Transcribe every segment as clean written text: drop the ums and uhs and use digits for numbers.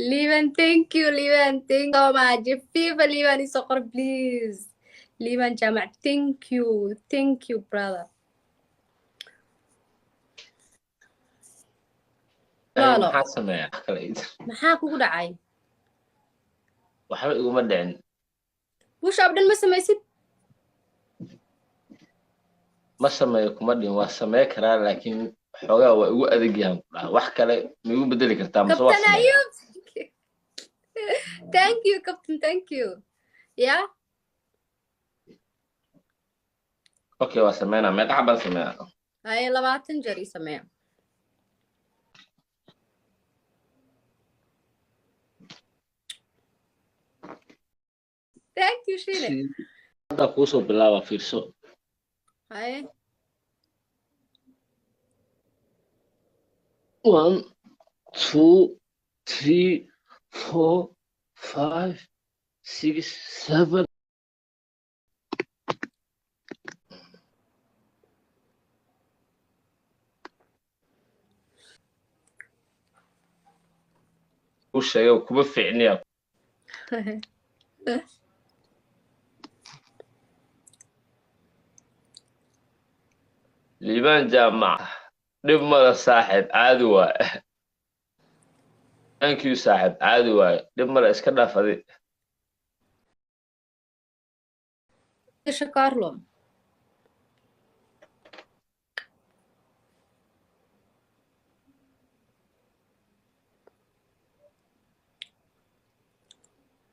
Liban, thank you, Liban. Thank you so much. Viva Liban isoo qor, please. Liban Jamac, thank you. Thank you, brother. Ay, Walaalo. Maxaa sameeya? Wax kale ii dir. Maxaa kugu dhacay? Waxba iguma dhicin. Push up dhan ma samaysid? Ma sameeyo kuma dhihin, waa samee karaa, laakiin xoogaa waa igu adag yahan ku dhaha. Wax kale ma igu bedeli kartaa mase waa Captain sameeyaa? Ayub. Thank you, Captain. Thank you. Yeah? Okay, waa sameynaa. Meeqa xabaan sameeyaa? Ay, 20 jeer ii sameeya. Thank you, Shine. Hadda kuusoo bilaaba, fiirso. Haye. One, two, three, four, five, six, seven. U sheegay kuma fiicniya. Liibaan Jaamac, dhib mala saaxib, caadi waaye. Thank you, saaxib, caadi waaye, dhib male, iska dhaaf adi. Gasha Carlo.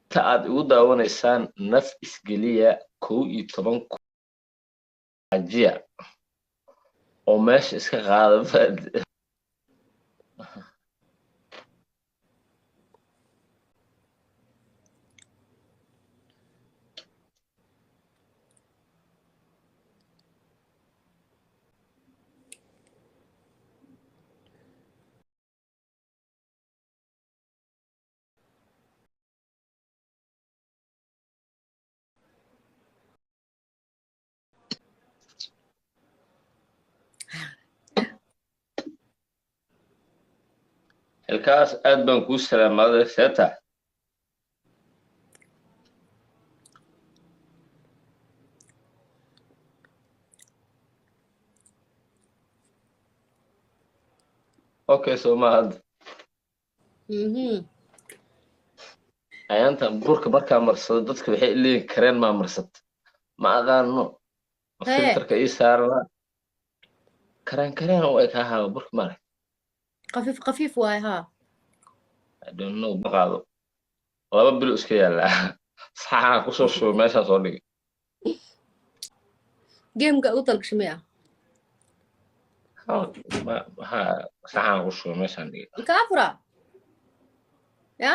Ta aad igu daawanaysaan, naf isgeliya, 11 ajiya oo meesha iska qaada faad. Xilkaas aad baan kuu salaamaaday, seeta. Okay, soo ma hadda? Mhm. Ayaantan burka markaa marsado, dadka waxay leeyihin kareen maa marsata, ma aqaano. Hee. Filterka ii saarana kareen kareen u eg ahaa burka maarag. Khafiif khafiif waay haa. I don't know, ma qaado, 2 bilo iska yaallaa, saxanaa kusoo shubay, meeshaa soo dhigay. Gameka ugu talgashay miya? Maxaa saxanaa ku shubay, meeshaan dhigay. Kaa fura ya.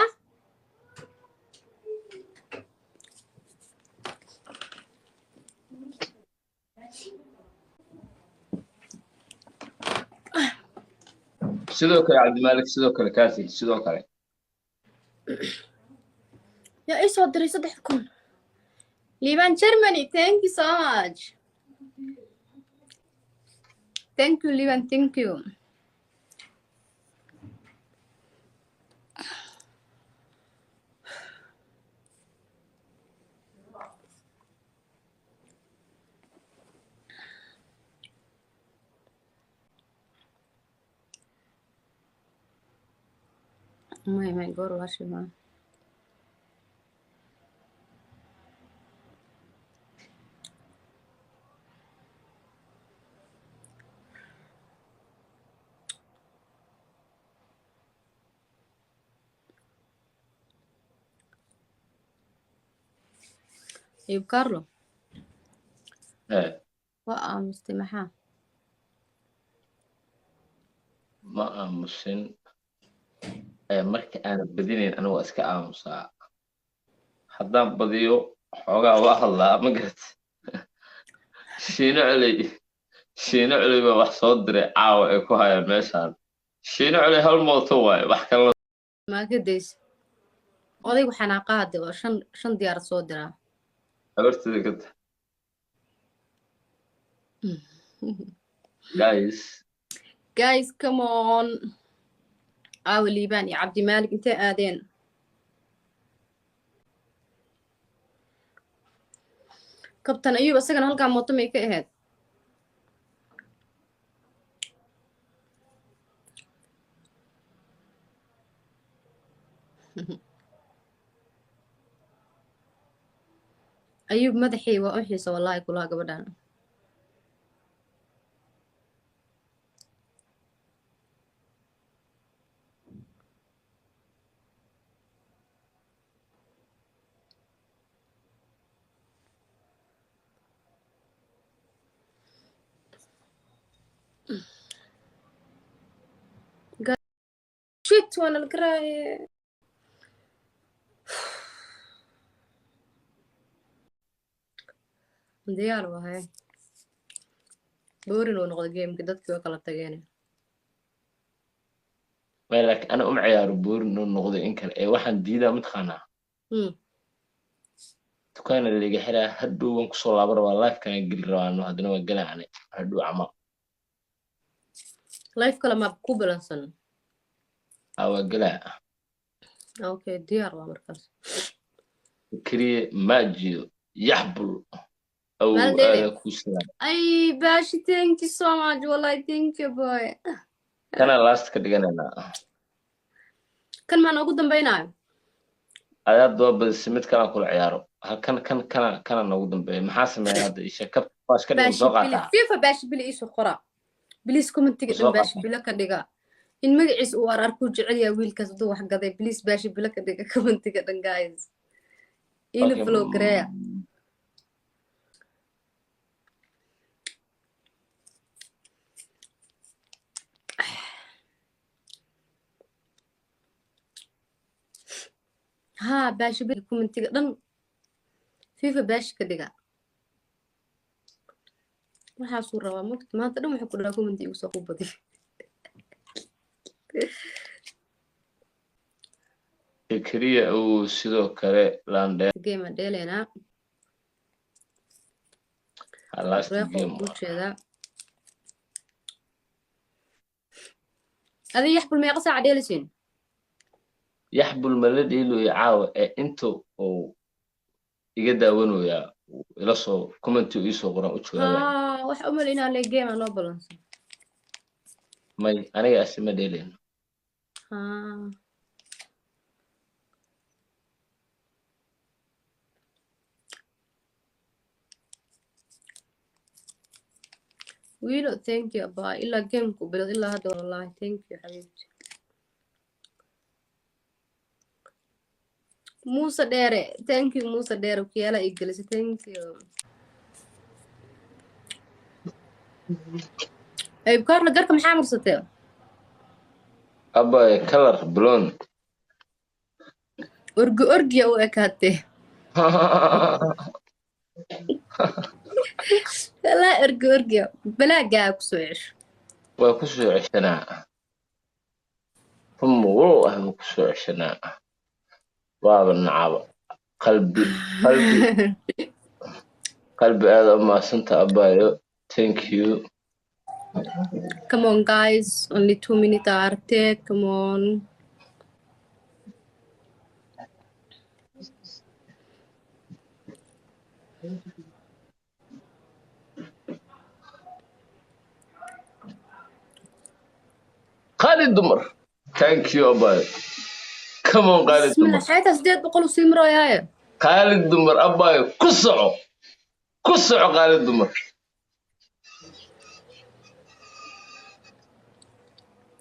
Sidoo kale Cabdimaalik, sidoo kale Kaasi, sidoo kale. Yaa ii soo diray 3000? Liban Germany, thank you so much. Thank you, Liban, thank you. May goor walaashay maa. Ayub Carlo. Eh. Waa aamustay, maxaa? Ma aamusin. Marka aanan badinayn anigu waa iska aamusaa. Haddaan badiyo xoogaa waa hadlaa, ma garat? Shiino Culey, Shiino Culey baa wax soo diray caawa ay ku hayaan meeshaan. Shiino Culey hal mooto waaye, wax kale. Maa ka daysa odaygu xanaaqa hadde oo shan shan diyaarad soo diraa. Habarteeda ka tahay, guys. Guys, come on. Aawa Liibaan iyo Cabdimaalik intee aadeen? Kabtan Ayuub isagana halkaa mooto may ka ahayd? Ayuub madaxii waa u xiisa wallaahi kulaha gabadhan. Shit, waana la garaaye. Diyaar wahay. Boring uu noqday gameka, dadkii waa kala tageen. May, laakiin ana uma ciyaaro boring inuu noqdo in kale ee waxaan diidaa mataqaanaa. Dukaana liga xiraa, hadhow waan kusoo laaban rabaa, livekaan geli rabaa, no haddana waa galaacne hadhow camal. Live kale ma ku balansan? Aa, waa galaa. Okay, diyaar waa markaas. Keliya maajiyo yaxbul aw. Maaldele. Aada kuu salaam. Ay Baashi, thank you so much wallahi, thank you boy. Kana last ka dhiganaynaa. Kan maa noogu dambaynayo? Adaad waa badisay, mid kalaan kula ciyaaro. Ha kan kan kana kana noogu dambeeya. Maxaa sameeya hadda? Isha kab baas ka dhigan. Baashi soo Bili. Qaataa. FIFA Baashi Bili iisoo qora please, commentiga Soo dhan Baashi qaata. Bilo ka dhiga in magaciisa uu ararkuu jecel yahay wiilkaas hadduu wax gaday. Please, Baashi Bilo ka dhiga commentiga dhan, guys, ina Okay. follow gareeya. Haa, Baashi Bili commentiga dhan FIFA Baashi ka dhiga. Waxaasuu rabaa mogta maanta dhan wuxuu ku dhahaa commenti igu soo ku badiyo. Keliya uu sidoo kale landheer. Game aan dheelaynaa. Last reeqoo game. Kuu jeedaa adiga Yaxbul, meeqa saaca dheelaysiin? Yaxbul ma la dheeloyo caawa ee inta uu iga daawanayaa uu ila soo commenti uu iisoo qoran u jawaabaya. Haa, waxa u malaynaa le game aan loo balansan. May, aniga asi ma dheelayno. Haa. Wiilo, thank you abaa, ilaa gameku bilod ilaa hadda wallahi, thank you xabiibti. Muuse Dheere, thank you Muuse Dheere, okiyaala ii gelisay, thank you. Ayb Kaarla, garka maxaa marsatee? Abay, color blonde. Orgi orgiya u ekaatee. Walaa orgi orgiya balaagaa kusoo cesho. Waa ku soo ceshanaa, ruma wow ah ma ku soo ceshanaa, waaba nacaba qalbi qalbi qalbi. Aada u mahadsanta abayo, thank you. Come on guys, only 2 minutes arte, come on. Qaali dumar, thank you abayo, come on qaali Bismillah. dumar. Xeeta 800 usii marooyaaye. Qaali dumar abayo, ku soco, ku soco qaali dumar.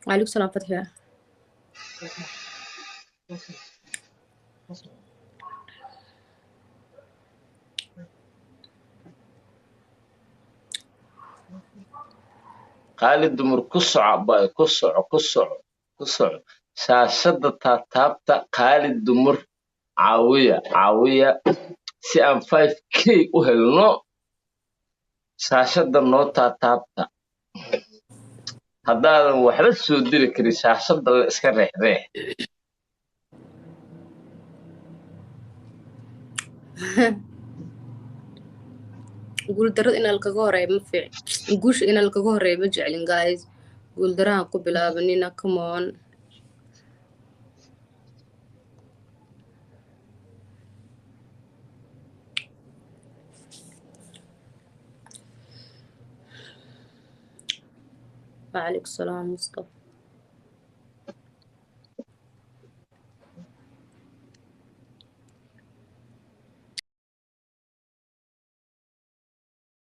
Waalaikum salaam Fatxiya. Qaali dumar, ku soco abayo, ku soco, ku soco, ku soco. Shaashada taataabta, qaali dumar caawiya, caawiya si aan 5K u helno. Shaashada noo taataabta. Haddaadan waxba soo diri karin, shaashada la iska reex reex. Guuldarrada inaa lakaga horeeyo ma fiic, guusha inaa lakaga horeeyo ma jeclin guys, guuldarahan ku bilaabanina, come on. Wacalaykum salaam, Mustafa.